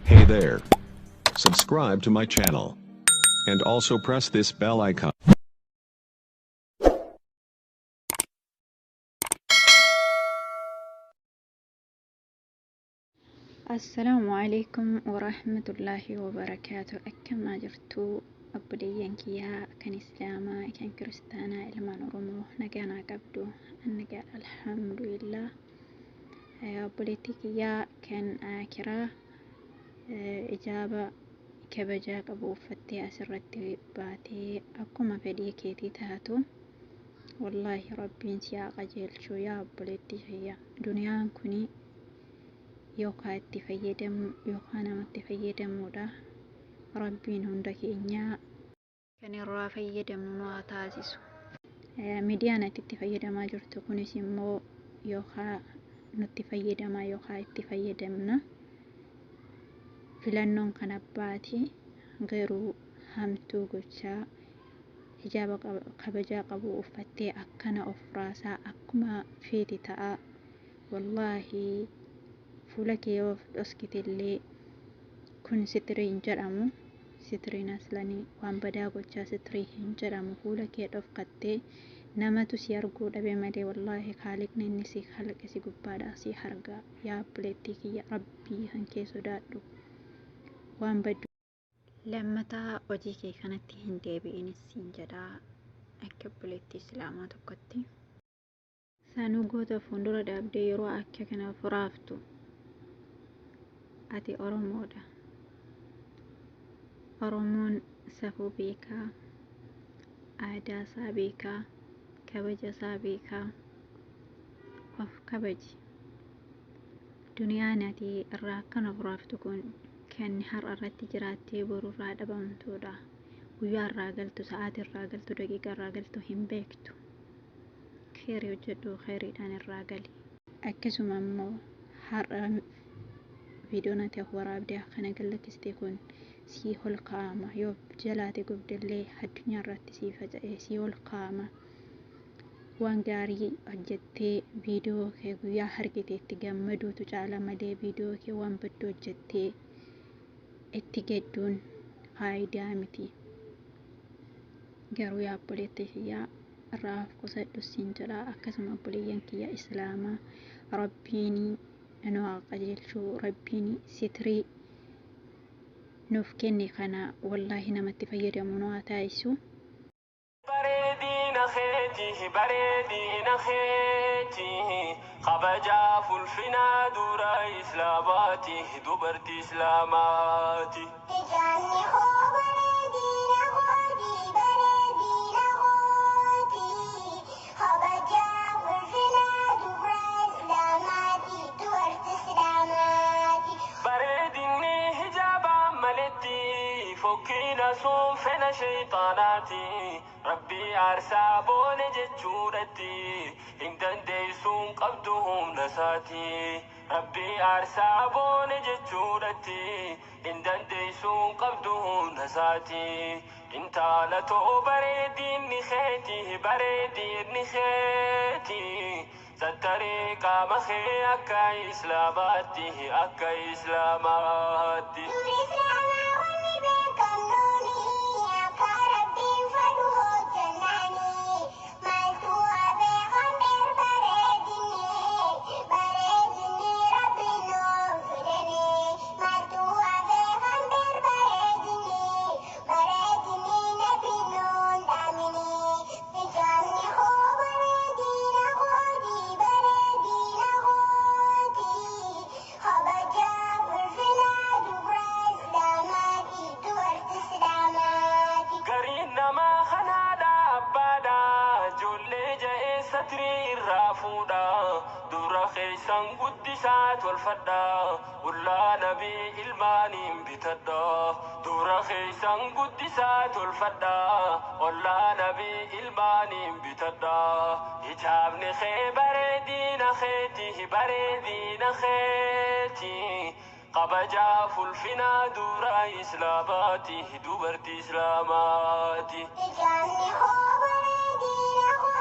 Hey there. Subscribe to my channel. And also press this bell icon. Assalaamu alaikum warahmatullaahi wabarakaatu. Akkamaa jirtu obboleeyyan kiyyaa kan islaamaa kan kiristaanaa, ilmaan Oromoo, nagaa naa qabdu? An nagaa, alhamdulillah. Obboleettii kiyyaa kan akiraa, ijaaba kabajaa qabu uffattee asirratti baatee akkuma fedhii keetii taatu, wallaahi rabbiin si haa qajeelchu. Yaa obboleettii kiyya, duniyaan kuni yookaan itti fayyadamu yookaan namatti fayyadamuudha. Rabbiin hunda keenyaa kan irraa fayyadamnu nu haa taasisu. Miidiyaan ati itti fayyadamaa jirtu kunis immoo yookaan nutti fayyadamaa yookaan itti fayyadamna. Filannoon kan abbaati, garuu hamtuu gochaa hijaaba kabajaa qabu uffattee akkana of raasaa akkuma feete ta'a. Wallaahi fuula kee yoo of dhoskite illee kun sitirii hin jedhamu. Sitiriin aslanii waan badaa gochaa sitirii hin jedhamu. Fuula kee dhofkattee namatu si arguu dhabe malee, wallaahi kaaliqni inni si kalaqe si gubbaadhaa si argaa. Yaa obboleettii kiyya, rabbii kan kee sodaadhu. Waan baddu lammataa hojii kee kanatti hin deebi'inis siin jedhaa akka obboleettii islaamaa tokkotti. Sanuu goota fuuldura dhaabdee yeroo akka kana furaaftu, ati Oromoodha. Oromoon safuu beekaa, aadaa isaa beekaa, kabaja isaa beekaa. Of kabaji. Duniyaan ati irraa akkana furaaftu kun kan har'a irratti jiraattee boru irraa dhabamtuudha. Guyyaa irraa galtu, sa'aatii irraa galtu, daqiiqaa irraa galtu hin beektu. Kheyrii hojjedhu, kheyriidhaan irraa gali. Akkasuma immoo har'a viidiyoon ati of waraabdee akkana gallakkiste kun sii ol kaa'ama. Yoo jalaate gubdellee addunyaa irratti sii faca'ee sii ol kaa'ama. Waan gaarii hojjettee viidiyoo kee guyyaa argite itti gammaduutu caala malee, viidiyoo kee waan badduu hojjettee itti gadduun faayidaa miti. Garuu yaa obboleettii kiyyaa, irraa of qusadhu siin jedha. Akkasuma obboleeyyan kiyya islaamaa, rabbiin nu haa qajeelchu. Rabbiin sitrii nuuf kenne kana wallaahi namatti fayyadamu nu haa taasisu. Bareedina keeti, bareedina keeti, kabajaaf ulfinaa dura islaamaati, dubartii islaamaati. Ijaanni koo bareedina kooti, bareedina kooti, kabajaa ulfinaa dubra islaamaati, dubartii islaamaati. Bareedinni hijaabaan maletti fokkina sun fedha shayxaanaati. Rabbii aarsaa boone jechuudhatti hin dandeessuun qabdu humna isaati. Rabbii aarsaa boone jechuudhatti hin dandeessuun qabdu humna isaati. Intala too, bareedinni keeti, bareedinni keeti, sattaree qaama kee akka islaamaatti, akka islaamaatti. Dur islaamaa wanni beekamnuuni akka rabbiin fedhu hojjennaani. Maaltu hafee kan beer bareedinni, bareedinni rabbiin nuuf fidani. Maaltu hafee kan beer bareedinni, bareedinni nabiin nuun dhaamini. Ijaanni koo bareedina kooti, bareedina kooti, kabajaa ulfinaa dubra islaamaati, dubartii islaamaati. Gariin namaa kanaadha abbaadha ijoollee ja'ee satrii irraa fuudha. Dubra keessan guddisaa tolfadha, ollaa nabii ilmaaniin bitadha. Dubra keessan guddisaa tolfadha, ollaa nabii ilmaaniin bitadha. Hijaabni kee bareedina keeti, bareedina keeti, kabajaaf ulfinaa dubra islaamaati, dubartii islaamaati. Ijaanni koo bareedina.